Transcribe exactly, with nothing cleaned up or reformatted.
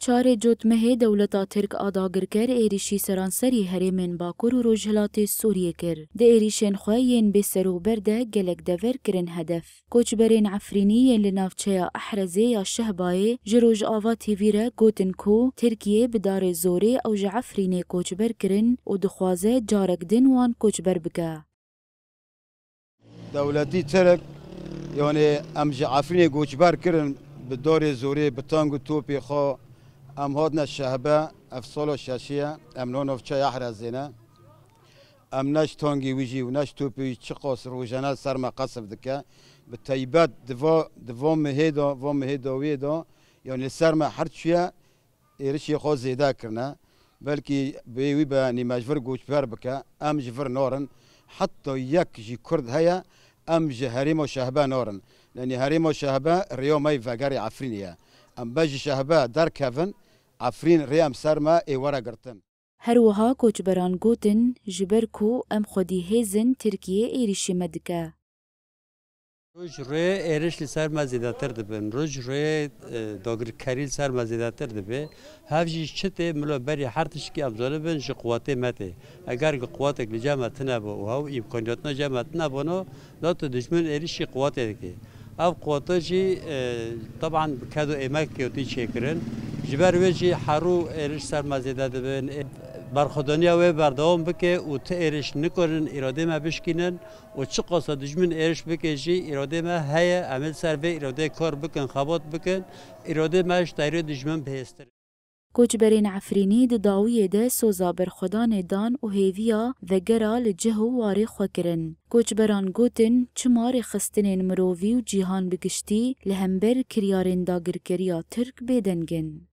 Çarê cotmehê dewleta Tirk a dagirker êrîşî seranserî herêmên Bakur û Rojhilatê Sûriyê kir. Di êrîşên xwe yên bêserokber de gelek dever kirin hedef. Koçberên Efrînî yên li navçeya Ehrezê ya Şehbayê ji Rojava T V re gotin ku Tirkiye bi darê zorê ew ji Efrînê koçber kirin û dixwaze carek din wan koçber bike. Dewletî Tirk, yanî em ji Efrînê koçber kirin, bi darê zorê, bi tang û topê xwe em hatine Şehbe, ev sala şeşê ye, em li navçeya Ehrezê ne. Em ne ji tangê wî jî û ne ji topê wî çiqas rojane li ser me qesf dike. Bi teybet di va, di va mihê de, va mihê dawiyê de, yanî li ser me her çûye êrişê xwe zêde kirine. Belkî bê wî be nîmejvir goçber bike, em ji vir narin. Heta yek jî Kurd heye, em ji herêma Şehbe narin. Yanî herêma Şehbe rêya me yê vegerê Efrînê ye. Em be ji Şehbe derkevin, Efrîn rê em ser me ê were girtin. Her wiha koçberan gotin, ji ber ku em xwedî hêz in, Tirkiye êrîşî me dike. Roj rê êriş li ser me zêdetir dibin. Roj rê, e, dagirkerî li ser me zêdetir dibe. Hev jî çi tê, milo berî her tişkî em zanibin ji quwetê me tê. Eger ku quwetek li cem me tine bo û hew îmkaniyatna cem me tine bono, da tu dijmin êrişî quwetê dike. Ev quwete jî, e, teban bi ked û êmek kewtî çêkirin. Ji ber wê jî herû êriş ser me zêde dibin. E, berxwedaniya wê berdewam bike û ti êriş nikarin îradê me bişkînin û çiqasa dijmin êriş bike jî îradê me heye, em ê li ser vê îradeyê kar bikin, xebat bikin. Îradê me ji teyrê dijmin bihêztir e. Koçberên Efrînî di dawiyê de soza berxwedanê dan û hêviya vegera li cih û warê xwe kirin. Koçberan gotin, çima rêxistinên mirovî û cîhan bi giştî li hember kiryarên dagirkeriya Tirk bêdeng in?